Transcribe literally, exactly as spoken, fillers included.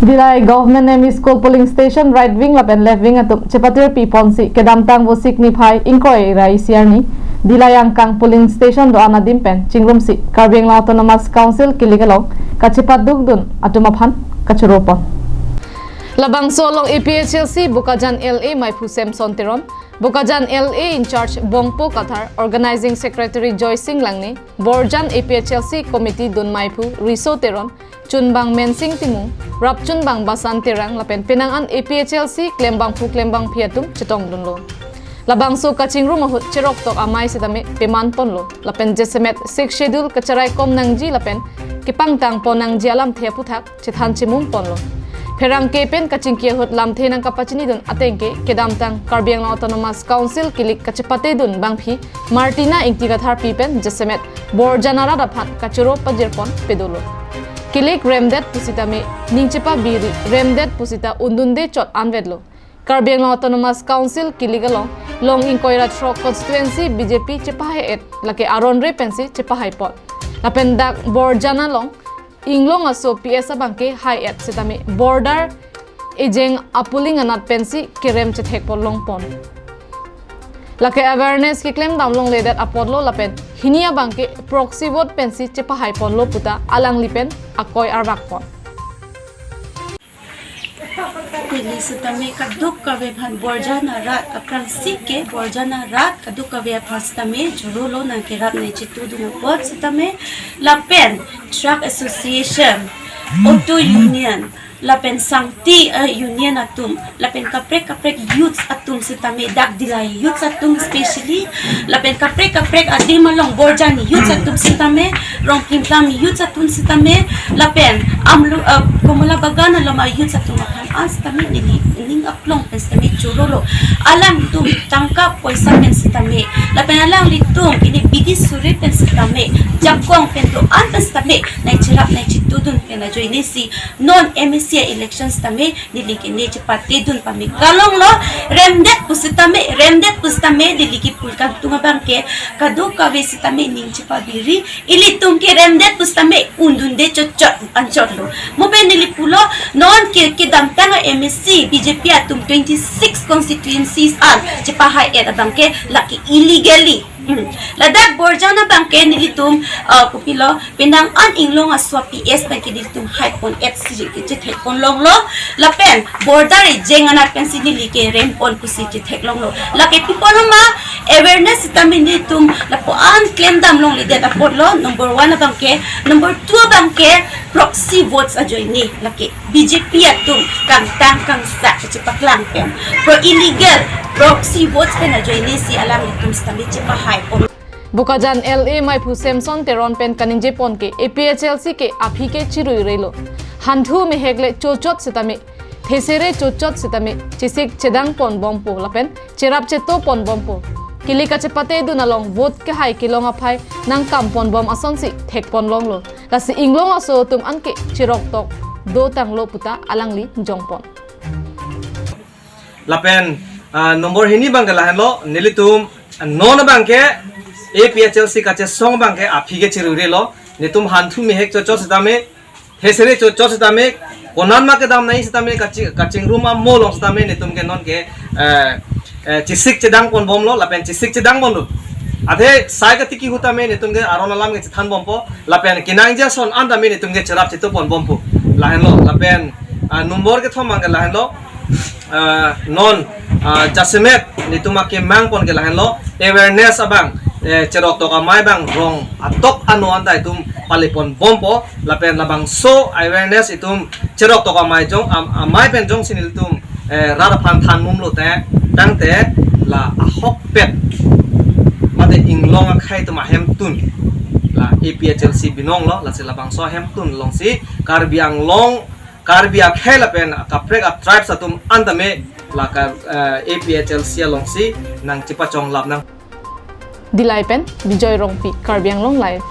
Dillai Government M E School polling station right wing lapen left wing atum chepatir pi ponsi kedamtang Vosik niphai ingkoi ra isi arni Dillai angkang polling station do-an adim pen chingrumsi Karbi Anglong Autonomous Council kilik along kachepadukdun atum aphan kachoro pon. Labangso along A P H L C Bokajan L A maiphu Samson Teron, Bokajan L A in charge Bongpo Kathar, organizing secretary Joysing Langne, Borjan A P H L C committee dun maiphu Riso Teron, chunbang Mensing Timung, rap chunbang Basan Terang lapen penang an A P H L C klembangphu klembangphi atum chetongdunlo. Labangso kachingrum ahut cheroktok amei sitame peman ponlo lapen jasemet Sixth Schedule kacharaikom nangji lapen kepangtang pon nangji alamthe aphuthak chethan chimum ponlo. Pherangke pen kachingki ahut lamthe nangkapachinidun ateng ke kedamtang Karbi Anglong Autonomous Council kilik kachepatedun bangphi Martina Ingti Katharpi pen jasemet Borjan arat aphan kachoro pajir pon pedolo. Kilik remdet pusitame ning chepabiri, remdet pusita undunde chot anvetlo. Karbi Anglong Autonomous Council kilik along long ingkoi ra throk constituency B J P chepahai-et, lake aron re pensi chepahai pon. Lapen dak Borjan along Inglong aso P S abangke hai-et sitame border ejeng apuling anat pensi kerem chethek pon long pon. Lake awareness keklem dam longledet apotlo lapen hini abangke proxy vote pensi chepahai ponlo puta alangli pen akoi arvak pon. Neli sitame kadokave aphan Borjan arat aphrangsi ke Borjan arat kadokave aphan sitame chorolo nangkerap nangchetudun apot sitame lapen truck association, auto union, lapen sangti, eh, union atum, lapen kaprek kaprek youth atum sitame dak Dillai youth atum specially, lapen kaprek kaprek adim along Borjan youth atum sitame, Rongphimklam youth atum sitame, lapen amlu, eh, Komala Bagan along a youth atum aphan an sitame neli ning aklong pen sitame chorolo. Alangtum tangka poisa pen sitame, lapen alanglitum ini bidi suri pen sitame, jakong pen do-an pen sitame nangcherap nangchetudun pen ajoinesi non M A C election sitame neli ke ne chepatedun pame kalonglo. Remdet pusitame, remdet pusitame neli ke pulkan tung abangke kadokave sitame ning chepabiri, ilitum ke remdet pusitame undunde chotchot anchotlo. Mo pen neli pulo non ke kedamtang a M A C B J P atum twenty six constituencies an chepahai-et abangke lake illegally. Hmm. Ladak Borjan abangke nelitum, uh, kopilo penang an Inglong aso P S abangke nelitum hai pon-et si kechethek pon longlo. Lapen border ejeng anat pensi neli kerem pon pusi chethek longlo. Lake pi pon ma awareness sitame nelitum lapu-an klem dam longledet apotlo, number one abangke, number two abangke proxy votes ajoine lake B J P atum kangtang kangsak kachepaklang pen pro illegal proxy votes pen ajoinesi alanglitum sitame chepahai pon. Bokajan L A maiphu Samson Teron pen kaningje pon ke A P H L C ke aphi ke chirui relo. Hanthu mehek le chochot sitame, thesere chochot sitame chesik chedang pon bompo lapen cherap cheto pon bompo. Kilik kachepatedun along vote kehai kelong aphai nangkam pon bom asonsi thek pon longlo. Lasi Inglong aso atum anke cheroktok dotanglo puta alangli jong pon. Lapen, ah, number hini abangke lahenlo, nelitum, ah, non abangke A P H L C kachesong abangke aphi ke chirui relo, netum hanthu mehek chochot sitame, thesere chochot sitame, konat ma kedam nai sitame, kachi-, kachingrum amo along sitame netum ke non ke, eh, eh, chesik chedang pon bomlo, lapen chesik chedang bomlo. Athe sai katiki ahut tame netum ke aron alam ke chethan bompo, lapen kenangji ason an tame netum ke cherap cheto pon bompo. Lahenlo, lapen, ah, number kethom abangke lahenlo, ah, non, ah, jasemet netum akemang pon ke lahenlo, awareness abang, eh, cheroktok amei abang rong atok ano anta itum pale pon bompo, lapen labangso awareness itum cheroktok amei jong, am-, amei pen jongsi nelitum, eh, rat aphan than mumlo te, tangte la ahokpet mate Inglong akhei atum ahemtun la A P H L C binonglo, lasi labangso ahemtun alongsi Karbi Anglong, Karbi akhei lapen kaprek a tribes atum an tame la ka, eh, A P H L C alongsi nangchepachonglap nang. Dillai pen Bijoy Rongpi, Karbi Anglong Live.